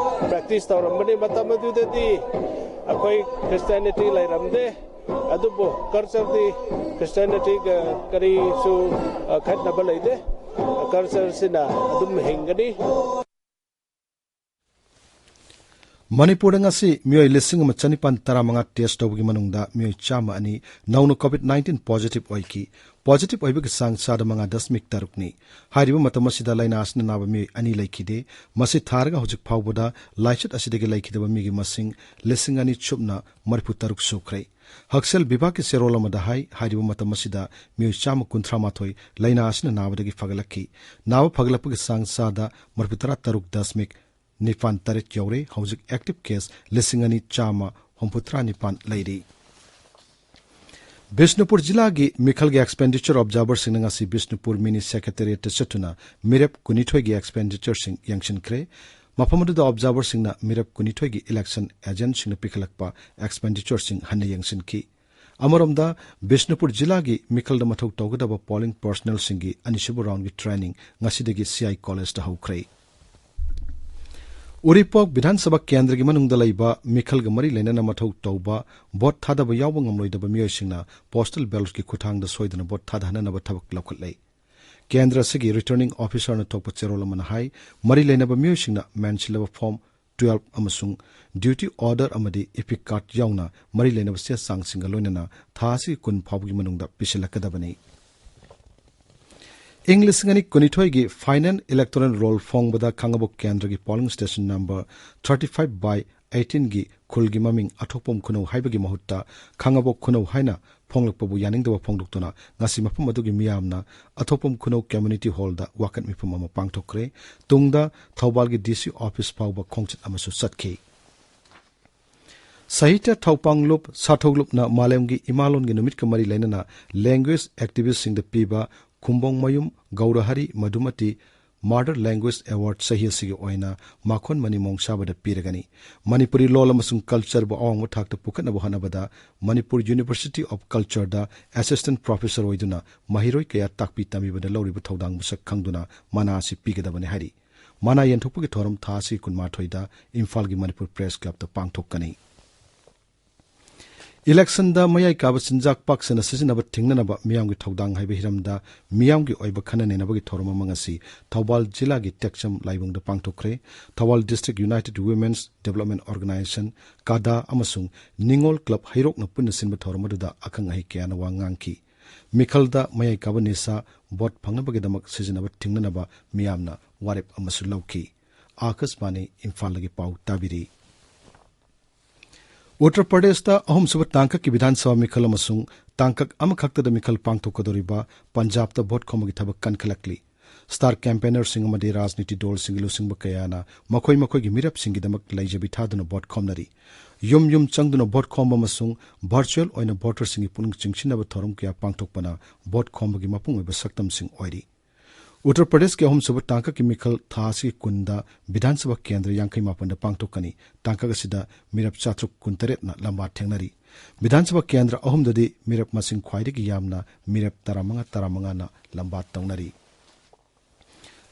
practice ꯇꯧꯔꯝꯕꯅꯤ꯫ ꯃꯇꯝ ꯑꯗꯨꯗꯗꯤ ꯑꯩꯈꯣꯏ Christianity ꯂꯩꯔꯝꯗꯦ꯫ ꯑꯗꯨꯕꯨ culture ꯗꯤ Christianity ꯒ ꯀꯔꯤꯁꯨ, ꯑ, ꯈꯦꯠꯅꯕ ꯂꯩꯇꯦ꯫ Culture ꯁꯤꯅ ꯑꯗꯨꯝ ꯍꯤꯡꯒꯅꯤ꯫ ꯃꯅꯤꯄꯨꯔꯗ ꯉꯁꯤ ꯃꯤꯑꯣꯏ ꯂꯤꯁꯤꯡ ꯑꯃ ꯆꯅꯤꯄꯥꯟ ꯇꯔꯥꯃꯉꯥ ꯇꯦꯁ ꯇꯧꯕꯒꯤ ꯃꯅꯨꯡꯗ ꯃꯤꯑꯣꯏ ꯆꯥꯝꯃ ꯑꯅꯤ ꯅꯧꯅ ꯀꯣꯚꯤꯗ ꯅꯥꯏꯟꯇꯤꯟ ꯄꯣꯖꯤꯇꯤꯚ ꯑꯣꯏꯈꯤ꯫ ꯄꯣꯖꯤꯇꯤꯚ ꯑꯣꯏꯕꯒꯤ ꯆꯥꯡ ꯆꯥꯗ ꯃꯉꯥ ꯗꯁꯃꯤꯛ ꯇꯔꯨꯛꯅꯤ꯫ ꯍꯥꯏꯔꯤꯕ ꯃꯇꯝ ꯑꯁꯤꯗ ꯂꯥꯏꯅꯥ ꯑꯁꯤꯅ ꯅꯥꯕ ꯃꯤꯑꯣꯏ ꯑꯅꯤ ꯂꯩꯈꯤꯗꯦ꯫ ꯃꯁꯤ ꯊꯥꯔꯒ ꯍꯧꯖꯤꯛ ꯐꯥꯎꯕꯗ ꯂꯥꯏꯆꯠ ꯑꯁꯤꯗꯒꯤ ꯂꯩꯈꯤꯗꯕ ꯃꯤꯒꯤ ꯃꯁꯤꯡ ꯂꯤꯁꯤꯡ ꯑꯅꯤ ꯁꯨꯞꯅ ꯃꯔꯤꯐꯨ ꯇꯔꯨꯛ ꯁꯨꯈ꯭ꯔꯦ꯫ ꯍꯛꯁꯦꯜ ꯚꯤꯚꯥꯒꯀꯤ ꯆꯦꯔꯣꯜ ꯑꯃꯗ ꯍꯥꯏ, ꯍꯥꯏꯔꯤꯕ ꯃꯇꯝ ꯑꯁꯤꯗ ꯃꯤꯑꯣꯏ ꯆꯥꯝꯃ ꯀꯨꯟꯊ꯭ꯔꯥ ꯃꯥꯊꯣꯏ ꯂꯥꯏꯅꯥ ꯑꯁꯤꯅ ꯅꯥꯕꯗꯒꯤ ꯐꯒꯠꯂꯛꯈꯤ꯫ ꯅꯥꯕ ꯐꯒꯠꯂꯛꯄꯒꯤ ꯆꯥꯡ ꯆꯥꯗ ꯃꯔꯤꯐꯨ ꯇꯔꯥ ꯇꯔꯨꯛ ꯗꯁꯃꯤꯛ ꯅꯤꯄꯥꯟ ꯇꯔꯦꯠ ꯌꯧꯔꯦ꯫ ꯍꯧꯖꯤꯛ ꯑꯦꯛꯇꯤꯚ ꯀꯦꯁ ꯂꯤꯁꯤꯡ ꯑꯅꯤ ꯆꯥꯝꯃ ꯍꯨꯝꯐꯨꯇꯔꯥ ꯅꯤꯄꯥꯟ ꯂꯩꯔꯤ꯫ ꯕꯤꯁꯅꯨꯄꯨꯔ ꯖꯤꯂꯥꯒꯤ ꯃꯤꯈꯜꯒꯤ ꯑꯦꯛꯁꯄꯦꯟꯗꯤꯆꯔ ꯑꯣꯕꯖꯥꯔꯚꯔꯁꯤꯡꯅ ꯉꯁꯤ ꯕꯤꯁꯅꯨꯄꯨꯔ ꯃꯤꯅꯤ ꯁꯦꯀ꯭ꯔꯦꯇꯦꯔꯤꯌꯦꯠꯇ ꯆꯠꯇꯨꯅ ꯃꯤꯔꯦꯞ ꯀꯨꯟꯅꯤꯊꯣꯏꯒꯤ ꯑꯦꯛꯁꯄꯦꯟꯗꯤꯆꯔꯁꯤꯡ ꯌꯦꯡꯁꯤꯟꯈ꯭ꯔꯦ꯫ ꯃꯐꯝ ꯑꯗꯨꯗ ꯑꯣꯕꯖꯥꯔꯚꯔꯁꯤꯡꯅ ꯃꯤꯔꯦꯞ ꯀꯨꯟꯅꯤꯊꯣꯏꯒꯤ ꯏꯂꯦꯛꯁꯟ ꯑꯦꯖꯦꯟꯠꯁꯤꯡꯅ ꯄꯤꯈꯠꯂꯛꯄ ꯑꯦꯛꯁꯄꯦꯟꯗꯤꯆꯔꯁꯤꯡ ꯍꯟꯅ ꯌꯦꯡꯁꯤꯟꯈꯤ꯫ ꯑꯃꯔꯣꯝꯗ, ꯕꯤꯁꯅꯨꯄꯨꯔ ꯖꯤꯂꯥꯒꯤ ꯃꯤꯈꯜꯗ ꯃꯊꯧ ꯇꯧꯒꯗꯕ ꯄꯣꯂꯤꯡ ꯄꯔꯁꯅꯦꯜꯁꯤꯡꯒꯤ ꯑꯅꯤꯁꯨꯕ ꯔꯥꯎꯟꯒꯤ ꯇ꯭ꯔꯦꯅꯤꯡ ꯉꯁꯤꯗꯒꯤ ꯁꯤ ꯑꯥꯏ ꯀꯣꯂꯦꯖꯇ ꯍꯧꯈ꯭ꯔꯦ꯫ ꯎꯔꯤꯄꯣꯛ ꯕꯤꯙꯥꯟ ꯁꯚꯥ ꯀꯦꯟꯗ꯭ꯔꯒꯤ ꯃꯅꯨꯡꯗ ꯂꯩꯕ ꯃꯤꯈꯜꯒ ꯃꯔꯤ ꯂꯩꯅꯅ ꯃꯊꯧ ꯇꯧꯕ ꯚꯣꯠ ꯊꯥꯗꯕ ꯌꯥꯎꯕ ꯉꯝꯂꯣꯏꯗꯕ ꯃꯤꯑꯣꯏꯁꯤꯡꯅ ꯄꯣꯁꯇꯦꯜ ꯕꯦꯂꯣꯠꯀꯤ ꯈꯨꯠꯊꯥꯡꯗ ꯁꯣꯏꯗꯅ ꯚꯣꯠ ꯊꯥꯗꯍꯟꯅꯕ ꯊꯕꯛ ꯂꯧꯈꯠꯂꯦ꯫ ꯀꯦꯟꯗ꯭ꯔ ꯑꯁꯤꯒꯤ ꯔꯤꯇꯔꯅꯤꯡ ꯑꯣꯐꯤꯁꯥꯔꯅ ꯊꯣꯛꯄ ꯆꯦꯔꯣꯜ ꯑꯃꯅ ꯍꯥꯏ, ꯃꯔꯤ ꯂꯩꯅꯕ ꯃꯤꯑꯣꯏꯁꯤꯡꯅ ꯃꯦꯟꯁꯤꯜꯂꯕ ꯐꯣꯔꯝ ꯇꯨꯋꯦꯜꯐ ꯑꯃꯁꯨꯡ ꯗ꯭ꯌꯨꯇꯤ ꯑꯣꯔꯗꯔ ꯑꯃꯗꯤ ꯏꯄꯤꯛ ꯀꯥꯔꯗ ꯌꯥꯎꯅ ꯃꯔꯤ ꯂꯩꯅꯕ ꯆꯦ ꯆꯥꯡꯁꯤꯡꯒ ꯂꯣꯏꯅꯅ ꯊꯥ ꯑꯁꯤꯒꯤ ꯀꯨꯟ ꯐꯥꯎꯕꯒꯤ ꯃꯅꯨꯡꯗ ꯄꯤꯁꯤꯜꯂꯛꯀꯗꯕꯅꯤ꯫ ꯏꯪ ꯂꯤꯁꯤꯡ ꯑꯅꯤ ꯀꯨꯟꯅꯤꯊꯣꯏꯒꯤ ꯐꯥꯏꯅꯦꯜ ꯏꯂꯦꯛꯇꯣꯔꯦꯜ ꯔꯣꯜ ꯐꯣꯡꯕꯗ ꯈꯥꯡꯉꯕꯣꯛ ꯀꯦꯟꯗ꯭ꯔꯒꯤ polling station number thirty five by ꯑꯩꯠꯇꯤꯟꯒꯤ ꯈꯨꯜꯒꯤ ꯃꯃꯤꯡ ꯑꯊꯣꯛꯄꯝ ꯈꯨꯅꯧ ꯍꯥꯏꯕꯒꯤ ꯃꯍꯨꯠꯇ ꯈꯥꯡꯉꯕꯣꯛ ꯈꯨꯅꯧ ꯍꯥꯏꯅ ꯐꯣꯡꯂꯛꯄꯕꯨ ꯌꯥꯅꯤꯡꯗꯕ ꯐꯣꯡꯗꯣꯛꯇꯨꯅ ꯉꯁꯤ ꯃꯐꯝ ꯑꯗꯨꯒꯤ ꯃꯤꯌꯥꯝꯅ ꯑꯊꯣꯛꯄꯝ ꯈꯨꯅꯧ ꯀꯝꯃ꯭ꯌꯨꯅꯤꯇꯤ ꯍꯣꯜꯗ ꯋꯥꯀꯠ ꯃꯤꯐꯝ ꯑꯃ ꯄꯥꯡꯊꯣꯛꯈ꯭ꯔꯦ꯫ ꯇꯨꯡꯗ ꯊꯧꯕꯥꯜꯒꯤ ꯗꯤ ꯁꯤ ꯑꯣꯐꯤꯁ ꯐꯥꯎꯕ ꯈꯣꯡꯆꯠ ꯑꯃꯁꯨ ꯆꯠꯈꯤ꯫ ꯁꯥꯍꯤꯇ꯭ꯌ ꯊꯧꯄꯥꯡꯂꯨꯞ ꯁꯥꯊꯧꯂꯨꯞꯅ ꯃꯥꯂꯦꯝꯒꯤ ꯏꯃꯥꯂꯣꯟꯒꯤ ꯅꯨꯃꯤꯠꯀ ꯃꯔꯤ ꯂꯩꯅꯅ ꯂꯦꯡꯒ꯭ꯋꯦꯖ ꯑꯦꯛꯇꯤꯚꯤꯁ꯭ꯠꯁꯤꯡꯗ ꯄꯤꯕ ꯈꯨꯝꯕꯣꯡꯃꯌꯨꯝ ꯒꯧꯔꯍꯔꯤ ꯃꯙꯨꯃꯇꯤ ꯃꯥꯗꯔ ꯂꯦꯡꯒ꯭ꯋꯦꯖ ꯑꯦꯋꯥꯔꯗ ꯆꯍꯤ ꯑꯁꯤꯒꯤ ꯑꯣꯏꯅ ꯃꯥꯈꯣꯟ ꯃꯅꯤ ꯃꯣꯡꯁꯥꯕꯗ ꯄꯤꯔꯒꯅꯤ꯫ ꯃꯅꯤꯄꯨꯔꯤ ꯂꯣꯜ ꯑꯃꯁꯨꯡ ꯀꯜꯆꯔꯕꯨ ꯑꯋꯥꯡꯕ ꯊꯥꯛꯇ ꯄꯨꯈꯠꯅꯕ ꯍꯣꯠꯅꯕꯗ ꯃꯅꯤꯄꯨꯔ ꯌꯨꯅꯤꯚꯔꯁꯤꯇꯤ ꯑꯣꯐ ꯀꯜꯆꯔꯗ ꯑꯦꯁꯤꯁ꯭ꯇꯦꯟꯠ ꯄ꯭ꯔꯣꯐꯦꯁꯔ ꯑꯣꯏꯗꯨꯅ ꯃꯍꯩꯔꯣꯏ ꯀꯌꯥ ꯇꯥꯛꯄꯤ ꯇꯝꯕꯤꯕꯗ ꯂꯧꯔꯤꯕ ꯊꯧꯗꯥꯡ ꯃꯁꯛ ꯈꯪꯗꯨꯅ ꯃꯅꯥ ꯑꯁꯤ ꯄꯤꯒꯗꯕꯅꯤ ꯍꯥꯏꯔꯤ꯫ ꯃꯅꯥ ꯌꯦꯟꯊꯣꯛꯄꯒꯤ ꯊꯧꯔꯝ ꯊꯥ ꯑꯁꯤꯒꯤ ꯀꯨꯟꯃꯥꯊꯣꯏꯗ ꯏꯝꯐꯥꯜꯒꯤ ꯃꯅꯤꯄꯨꯔ ꯄ꯭ꯔꯦꯁ ꯀ꯭ꯂꯕꯇ ꯄꯥꯡꯊꯣꯛꯀꯅꯤ꯫ ꯏꯂꯦꯛꯁꯟꯗ ꯃꯌꯥꯏ ꯀꯥꯕ ꯆꯤꯟꯖꯥꯛ ꯄꯥꯛ ꯁꯟꯅ ꯁꯤꯖꯤꯟꯅꯕ ꯊꯤꯡꯅꯅꯕ ꯃꯤꯌꯥꯝꯒꯤ ꯊꯧꯗꯥꯡ ꯍꯥꯏꯕ ꯍꯤꯔꯝꯗ ꯃꯤꯌꯥꯝꯒꯤ ꯑꯣꯏꯕ ꯈꯟꯅ ꯅꯩꯅꯕꯒꯤ ꯊꯧꯔꯝ ꯑꯃ ꯉꯁꯤ ꯊꯧꯕꯥꯜ ꯖꯤꯂꯥꯒꯤ ꯇꯦꯛꯆꯝ ꯂꯥꯏꯕꯨꯡꯗ ꯄꯥꯡꯊꯣꯛꯈ꯭ꯔꯦ꯫ Thoubal District United Women's Development Organisation, ꯀꯥꯗꯥ, ꯑꯃꯁꯨꯡ ꯅꯤꯉꯣꯜ ꯀ꯭ꯂꯕ ꯍꯩꯔꯣꯛꯅ ꯄꯨꯟꯅ ꯁꯤꯟꯕ ꯊꯧꯔꯝ ꯑꯗꯨꯗ ꯑꯈꯪ ꯑꯍꯩ ꯀꯌꯥꯅ ꯋꯥ ꯉꯥꯡꯈꯤ꯫ ꯃꯤꯈꯜꯗ ꯃꯌꯥꯏ ꯀꯥꯕ ꯅꯤꯁꯥ ꯚꯣꯠ ꯐꯪꯅꯕꯒꯤꯗꯃꯛ ꯁꯤꯖꯤꯟꯅꯕ ꯊꯤꯡꯅꯅꯕ ꯃꯤꯌꯥꯝꯅ ꯋꯥꯔꯦꯞ ꯑꯃꯁꯨ ꯂꯧꯈꯤ꯫ ꯑꯥꯀꯥꯁꯕꯥꯅꯤ ꯏꯝꯐꯥꯜꯗꯒꯤ ꯄꯥꯎ ꯇꯥꯕꯤꯔꯤ꯫ ꯎꯠꯇꯔ ꯄ꯭ꯔꯗꯦꯁꯇ ꯑꯍꯨꯝꯁꯨꯕ ꯇꯥꯡꯀꯛꯀꯤ ꯕꯤꯙꯥꯟ ꯁꯚꯥ ꯃꯤꯈꯜ ꯑꯃꯁꯨꯡ ꯇꯥꯡꯀꯛ ꯑꯃꯈꯛꯇꯗ ꯃꯤꯈꯜ ꯄꯥꯡꯊꯣꯛꯀꯗꯧꯔꯤꯕ ꯄꯟꯖꯥꯕꯇ ꯚꯣꯠ ꯈꯣꯝꯕꯒꯤ ꯊꯕꯛ ꯀꯟꯈꯠꯂꯛꯂꯤ꯫ ꯁ꯭ꯇꯥꯔ ꯀꯦꯝꯄꯦꯅꯔꯁꯤꯡ ꯑꯃꯗꯤ ꯔꯥꯖꯅꯤꯇꯤ ꯗꯜꯁꯤꯡꯒꯤ ꯂꯨꯆꯤꯡꯕ ꯀꯌꯥꯅ ꯃꯈꯣꯏ ꯃꯈꯣꯏꯒꯤ ꯃꯤꯔꯦꯞꯁꯤꯡꯒꯤꯗꯃꯛ ꯂꯩꯖꯕꯤ ꯊꯥꯗꯨꯅ ꯚꯣꯠ ꯈꯣꯝꯅꯔꯤ꯫ ꯌꯨꯝ ꯌꯨꯝ ꯆꯪꯗꯨꯅ ꯚꯣꯠ ꯈꯣꯝꯕ ꯑꯃꯁꯨꯡ ꯚꯔꯆꯨꯑꯦꯜ ꯑꯣꯏꯅ ꯚꯣꯇꯔꯁꯤꯡꯒꯤ ꯄꯨꯛꯅꯤꯡ ꯆꯤꯡꯁꯤꯟꯅꯕ ꯊꯧꯔꯝ ꯀꯌꯥ ꯄꯥꯡꯊꯣꯛꯄꯅ ꯚꯣꯠ ꯈꯣꯝꯕꯒꯤ ꯃꯄꯨꯡ ꯑꯣꯏꯕ ꯁꯛꯇꯝꯁꯤꯡ ꯑꯣꯏꯔꯤ꯫ ꯎꯠꯇꯔ ꯄ꯭ꯔꯗꯦꯁꯀꯤ ꯑꯍꯨꯝꯁꯨꯕ ꯇꯥꯡꯀꯛꯀꯤ ꯃꯤꯈꯜ ꯊꯥ ꯑꯁꯤꯒꯤ ꯀꯨꯟꯗ ꯕꯤꯙꯥꯟ ꯁꯚꯥ ꯀꯦꯟꯗ꯭ꯔ ꯌꯥꯡꯈꯩ ꯃꯥꯄꯟꯗ ꯄꯥꯡꯊꯣꯛꯀꯅꯤ꯫ ꯇꯥꯡꯀꯛ ꯑꯁꯤꯗ ꯃꯤꯔꯦꯞ ꯆꯥꯇ꯭ꯔꯨꯛ ꯀꯨꯟꯇꯔꯦꯠꯅ ꯂꯝꯕꯥ ꯊꯦꯡꯅꯔꯤ꯫ ꯕꯤꯙꯥꯟ ꯁꯚꯥ ꯀꯦꯟꯗ꯭ꯔ ꯑꯍꯨꯝꯗꯗꯤ ꯃꯤꯔꯦꯞ ꯃꯁꯤꯡ ꯈ꯭ꯋꯥꯏꯗꯒꯤ ꯌꯥꯝꯅ ꯃꯤꯔꯦꯞ ꯇꯔꯥꯃꯉꯥ, ꯇꯔꯥꯃꯉꯥꯅ ꯂꯝꯕꯥ ꯇꯧꯅꯔꯤ꯫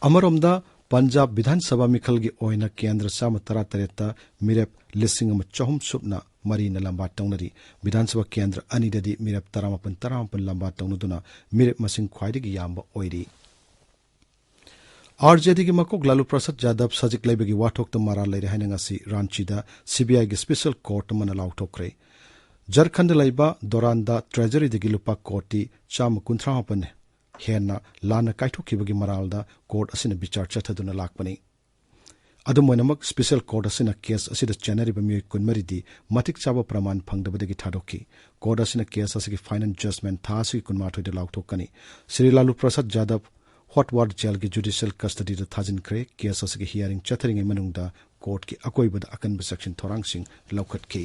ꯑꯃꯔꯣꯝꯗ, ꯄꯟꯖꯥꯕ ꯕꯤꯙꯥꯟ ꯁꯚꯥ ꯃꯤꯈꯜꯒꯤ ꯑꯣꯏꯅ ꯀꯦꯟꯗ꯭ꯔ ꯆꯥꯝꯃ ꯇꯔꯥꯇꯔꯦꯠꯇ ꯃꯤꯔꯦꯞ ꯂꯤꯁꯤꯡ ꯑꯃ ꯆꯍꯨꯝ ꯁꯨꯞꯅ ꯃꯔꯤꯅ ꯂꯝꯕꯥ ꯇꯧꯅꯔꯤ꯫ ꯕꯤꯙꯥꯟ ꯁꯚꯥ ꯀꯦꯟꯗ꯭ꯔ ꯑꯅꯤꯗꯗꯤ ꯃꯤꯔꯦꯞ ꯇꯔꯥꯃꯥꯄꯟ, ꯇꯔꯥꯃꯥꯄꯟ ꯂꯝꯕꯥ ꯇꯧꯅꯗꯨꯅ ꯃꯤꯔꯦꯞ ꯃꯁꯤꯡ ꯈ꯭ꯋꯥꯏꯗꯒꯤ ꯌꯥꯝꯕ ꯑꯣꯏꯔꯤ꯫ ꯑꯥꯔ ꯖꯦ ꯗꯤꯒꯤ ꯃꯀꯣꯛ ꯂꯥꯂꯨ ꯄ꯭ꯔꯁꯥꯗ ꯌꯥꯗꯕ ꯁꯖꯤꯛ ꯂꯩꯕꯒꯤ ꯋꯥꯊꯣꯛꯇ ꯃꯔꯥꯜ ꯂꯩꯔꯦ ꯍꯥꯏꯅ ꯉꯁꯤ ꯔꯥꯟꯆꯤꯗ ꯁꯤ ꯕꯤ ꯑꯥꯏꯒꯤ ꯁ꯭ꯄꯦꯁꯦꯜ ꯀꯣꯔꯠ ꯑꯃꯅ ꯂꯥꯎꯊꯣꯛꯈ꯭ꯔꯦ꯫ ꯖꯔꯈꯟꯗ ꯂꯩꯕ ꯗꯣꯔꯥꯟꯗ ꯇ꯭ꯔꯦꯖꯔꯤꯗꯒꯤ ꯂꯨꯄꯥ ꯀꯣꯇꯤ ꯆꯥꯝꯃ ꯀꯨꯟꯊ꯭ꯔꯥ ꯃꯥꯄꯟ ꯍꯦꯟꯅ ꯂꯥꯟꯅ ꯀꯥꯏꯊꯣꯛꯈꯤꯕꯒꯤ ꯃꯔꯥꯜꯗ ꯀꯣꯔꯠ ꯑꯁꯤꯅ ꯕꯤꯆꯥꯔ ꯆꯠꯊꯗꯨꯅ ꯂꯥꯛꯄꯅꯤ꯫ ꯑꯗꯨꯝ ꯑꯣꯏꯅꯃꯛ, ꯁ꯭ꯄꯦꯁꯦꯜ ꯀꯣꯔꯠ ꯑꯁꯤꯅ ꯀꯦꯁ ꯑꯁꯤꯗ ꯆꯦꯟꯅꯔꯤꯕ ꯃꯤꯑꯣꯏ ꯀꯨꯟꯃꯔꯤꯗꯤ ꯃꯇꯤꯛ ꯆꯥꯕ ꯄ꯭ꯔꯃꯥꯟ ꯐꯪꯗꯕꯗꯒꯤ ꯊꯥꯗꯣꯛꯈꯤ꯫ ꯀꯣꯔꯠ ꯑꯁꯤꯅ ꯀꯦꯁ ꯑꯁꯤꯒꯤ ꯐꯥꯏꯅꯦꯜ ꯖꯖꯃꯦꯟꯠ ꯊꯥ ꯑꯁꯤꯒꯤ ꯀꯨꯟꯃꯥꯊꯣꯏꯗ ꯂꯥꯎꯊꯣꯛꯀꯅꯤ꯫ ꯁ꯭ꯔꯤ ꯂꯥꯂꯨ ꯄ꯭ꯔꯁꯥꯗ ꯌꯥꯗꯕ ꯍꯣꯠꯋꯥꯔ ꯖꯦꯜꯒꯤ ꯖꯨꯗꯤꯁꯤꯌꯦꯜ ꯀꯁꯇꯗꯤꯗ ꯊꯥꯖꯤꯟꯈ꯭ꯔꯦ꯫ ꯀꯦꯁ ꯑꯁꯤꯒꯤ ꯍꯤꯌꯥꯔꯤꯡ ꯆꯠꯊꯔꯤꯉꯩ ꯃꯅꯨꯡꯗ ꯀꯣꯔꯠꯀꯤ ꯑꯀꯣꯏꯕꯗ ꯑꯀꯟꯕ ꯆꯦꯛꯁꯤꯟ ꯊꯧꯔꯥꯡꯁꯤꯡ ꯂꯧꯈꯠꯈꯤ꯫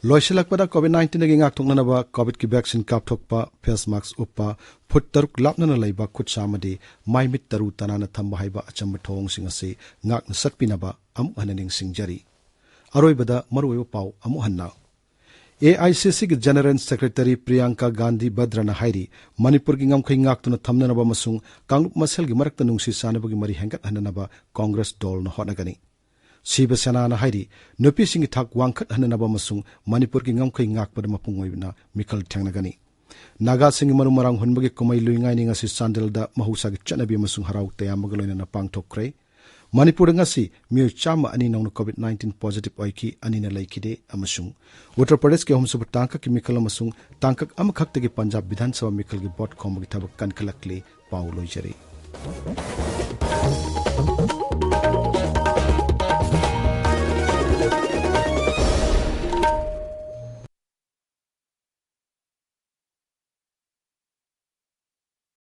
ꯂꯣꯏꯁꯤꯜꯂꯛꯄꯗ, ꯀꯣꯚꯤꯗ ꯅꯥꯏꯟꯇꯤꯟꯗꯒꯤ ꯉꯥꯛꯊꯣꯛꯅꯅꯕ ꯀꯣꯚꯤꯗꯀꯤ ꯚꯦꯛꯁꯤꯟ ꯀꯥꯞꯊꯣꯛꯄ, ꯐꯦꯁ ꯃꯥꯛꯁ ꯎꯞꯄ, ꯐꯨꯠ ꯇꯔꯨꯛ ꯂꯥꯞꯅꯅ ꯂꯩꯕ, ꯈꯨꯠ ꯁꯥ ꯑꯃꯗꯤ ꯃꯥꯏ ꯃꯤꯠ ꯇꯔꯨ ꯇꯅꯥꯟꯅ ꯊꯝꯕ ꯍꯥꯏꯕ ꯑꯆꯝꯕ ꯊꯧꯑꯣꯡꯁꯤꯡ ꯑꯁꯤ ꯉꯥꯛꯅ ꯆꯠꯄꯤꯅꯕ ꯑꯃꯨꯛ ꯍꯟꯅ ꯅꯤꯡꯁꯤꯡꯖꯔꯤ꯫ ꯑꯔꯣꯏꯕꯗ ꯃꯔꯨꯑꯣꯏꯕ ꯄꯥꯎ ꯑꯃꯨꯛ ꯍꯟꯅ꯫ ꯑꯦ ꯑꯥꯏ ꯁꯤ ꯁꯤꯒꯤ ꯖꯦꯅꯔꯦꯜ ꯁꯦꯀ꯭ꯔꯦꯇꯔꯤ ꯄ꯭ꯔꯤꯌꯥꯡꯀꯥ ꯒꯥꯟꯙꯤ ꯚꯗ꯭ꯔꯅ ꯍꯥꯏꯔꯤ, ꯃꯅꯤꯄꯨꯔꯒꯤ ꯉꯝꯈꯩ ꯉꯥꯛꯇꯨꯅ ꯊꯝꯅꯅꯕ ꯑꯃꯁꯨꯡ ꯀꯥꯡꯂꯨꯞ ꯃꯁꯦꯜꯒꯤ ꯃꯔꯛꯇ ꯅꯨꯡꯁꯤ ꯆꯥꯟꯅꯕꯒꯤ ꯃꯔꯤ ꯍꯦꯟꯒꯠꯍꯟꯅꯅꯕ ꯀꯣꯡꯒ꯭ꯔꯦꯁ ꯗꯣꯜꯅ ꯍꯣꯠꯅꯒꯅꯤ꯫ ꯁꯤꯕ ꯁꯦꯅꯥꯅ ꯍꯥꯏꯔꯤ, ꯅꯨꯄꯤꯁꯤꯡꯒꯤ ꯊꯥꯛ ꯋꯥꯡꯈꯠꯍꯟꯅꯅꯕ ꯑꯃꯁꯨꯡ ꯃꯅꯤꯄꯨꯔꯒꯤ ꯉꯝꯈꯩ ꯉꯥꯛꯄꯗ ꯃꯄꯨꯡ ꯑꯣꯏꯅ ꯃꯤꯈꯜ ꯊꯦꯡꯅꯒꯅꯤ꯫ ꯅꯥꯒꯥꯁꯤꯡꯒꯤ ꯃꯔꯨ ꯃꯔꯥꯡ ꯍꯨꯟꯕꯒꯤ ꯀꯨꯝꯍꯩ ꯂꯨꯏꯉꯥꯏꯅꯤ ꯉꯁꯤ ꯆꯥꯟꯗꯦꯜꯗ ꯃꯍꯧꯁꯥꯒꯤ ꯆꯠꯅꯕꯤ ꯑꯃꯁꯨꯡ ꯍꯔꯥꯎ ꯇꯌꯥꯝꯕꯒ ꯂꯣꯏꯅꯅ ꯄꯥꯡꯊꯣꯛꯈ꯭ꯔꯦ꯫ ꯃꯅꯤꯄꯨꯔꯗ ꯉꯁꯤ ꯃꯤꯑꯣꯏ ꯆꯥꯝꯃ ꯑꯅꯤ ꯅꯧꯅ COVID nineteen positive ꯑꯣꯏꯈꯤ, ꯑꯅꯤꯅ ꯂꯩꯈꯤꯗꯦ, ꯑꯃꯁꯨꯡ ꯎꯠꯇꯔ ꯄ꯭ꯔꯗꯦꯁꯀꯤ ꯑꯍꯨꯝꯁꯨꯕ ꯇꯥꯡꯀꯛꯀꯤ ꯃꯤꯈꯜ ꯑꯃꯁꯨꯡ ꯇꯥꯡꯀꯛ ꯑꯃꯈꯛꯇꯒꯤ ꯄꯟꯖꯥꯕ ꯕꯤꯙꯥꯟ ꯁꯚꯥ ꯃꯤꯈꯜꯒꯤ ꯚꯣꯠ ꯈꯣꯝꯕꯒꯤ ꯊꯕꯛ ꯀꯟꯈꯠꯂꯛꯂꯤ꯫ ꯄꯥꯎ ꯂꯣꯏꯖꯔꯦ꯫